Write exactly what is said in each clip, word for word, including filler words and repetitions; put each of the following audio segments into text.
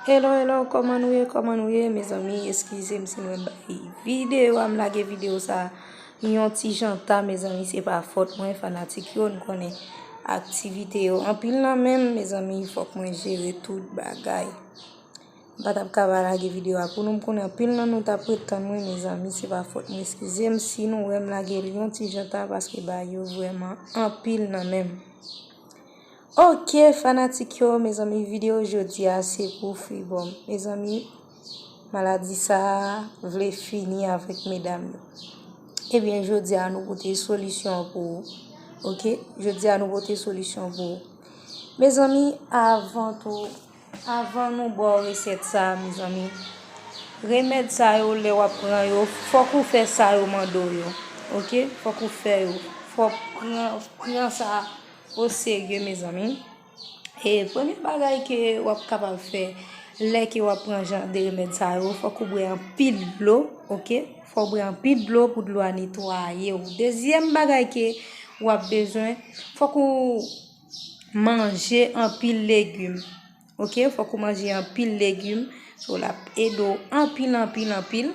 Hello, hello, kòman nou ye, kòman nou ye, mezanmi? Eskize m si nou wè m bay videyo a, m lage videyo sa yon ti jan ta, mezanmi, se pa fòt mwen, fanatik yo, nou konnen aktivite yo anpil nan men m, mezanmi, fòk mwen jere tout bagay. M pa t ap ka pa lage videyo a pou nou, m konnen anpil nan nou t ap ret tann mwen, mezanmi, se pa fòt mwen, eskize m si nou wè m lage l yon ti jan ta, paske bagay yo vrèman anpil nan men m. Ok, fanatik yo, mezanmi, videyo jodi a se pou Freeborn. Mezanmi, maladi sa a vle fini avèk medam yo. Ebyen, jodi a nou pote solisyon pou ou. Ok, jodi a nou pote solisyon pou ou. Mezanmi, avan tou, avan nou ba w resèt sa a, mezanmi, remèd sa yo, lè w ap pran yo, fòk ou fè sa yo mande w yo. Ok, fòk ou fè yo. Fòk pran, pran sa oserye, mezanmi. E premye bagay ke w ap kapab fè lè ke w ap pran jan de remèd sa yo, fòk ou bwè anpil dlo, ok? Fòk ou bwè anpil dlo pou dlo a netwaye w. Dezyèm bagay ke w ap bezwen, fòk ou manje anpil legim, ok? Fòk ou manje anpil legim, so l ap ede w anpil, anpil, anpil.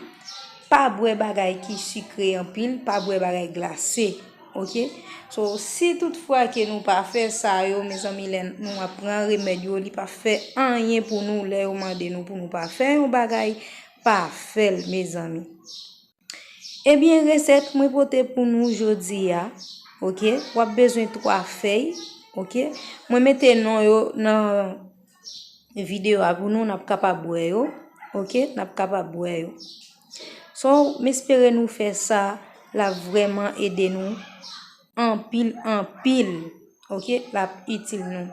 Pa bwè bagay ki sikre anpil, pa bwè bagay glase. Ok? So, si toutfwa ke nou pa fè sa yo, mezanmi, lè nou ap pran remèd yo, li pa fè anyen pou nou lè yo mande nou pou nou pa fè yon bagay, pa fè l, mezanmi. Ebyen, resèt mwen pote pou nou jodi a, ok? W ap bezwen twa fèy, ok? Mwen mete non yo nan videyo a pou nou, n ap kapab wè yo, ok? N ap kapab wè yo. So, m espere nou fè sa, l ap vrèman ede nou anpil, anpil, ok? L ap itil nou.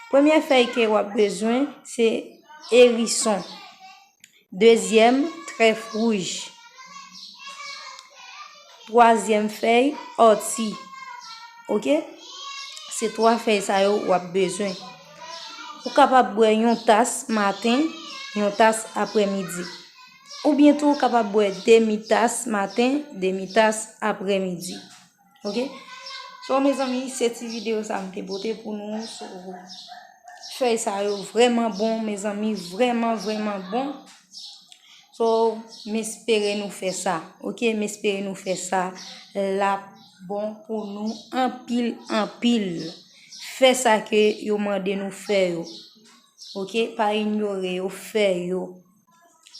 Premye fèy ke w ap bezwen, se erison. Dezyèm, trèf wouj. Twazyèm fèy, òti. Ok? Se twa fèy sa yo w ap bezwen. Ou kapab bwè yon tas maten, yon tas aprèmidi. Oubyen tou, ou kapab bwè demi tas maten, demi tas aprèmidi. Ok? So, mezanmi, se ti videyo sa m te pote pou nou. So, fèy sa yo vrèman bon, mezanmi, vrèman, vrèman bon. So, m espere nou fè sa, ok? M espere nou fè sa, l ap bon pou nou anpil, anpil. Fè sa ke yo mande nou fè yo, ok? Pa inyore yo, fè yo.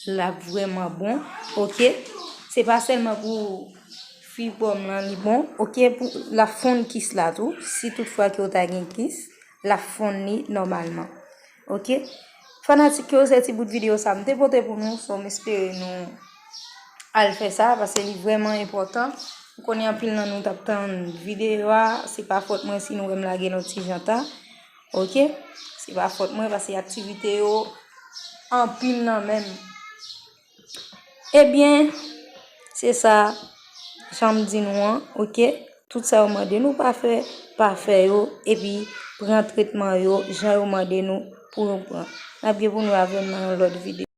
L ap vrèman bon, ok? Se pa sèlman pou Freeborn lan li bon, ok? Pou, l ap fonn kis la tou, si toutfwa ke w ta gen kis, l ap fonn li nòmalman. Ok? Fanatik yo, se ti bout videyo sa m te pote pou nou, so m espere nou al fè sa, paske li vrèman enpòtan. M konnen anpil nan nou t ap tann videyo a, se pa fòt mwen si nou wè m lage l yon ti jan ta. Ok? Se pa fòt mwen, paske aktivite yo anpil nan men m. Ebyen, se sa, jan m di nou an, ok? Tout sa yo mande nou pa fè, pa fè yo, epi pran tretman yo, jan yo mande nou pou nou pran. N ap gen pou nou avè m nan yon lòt videyo.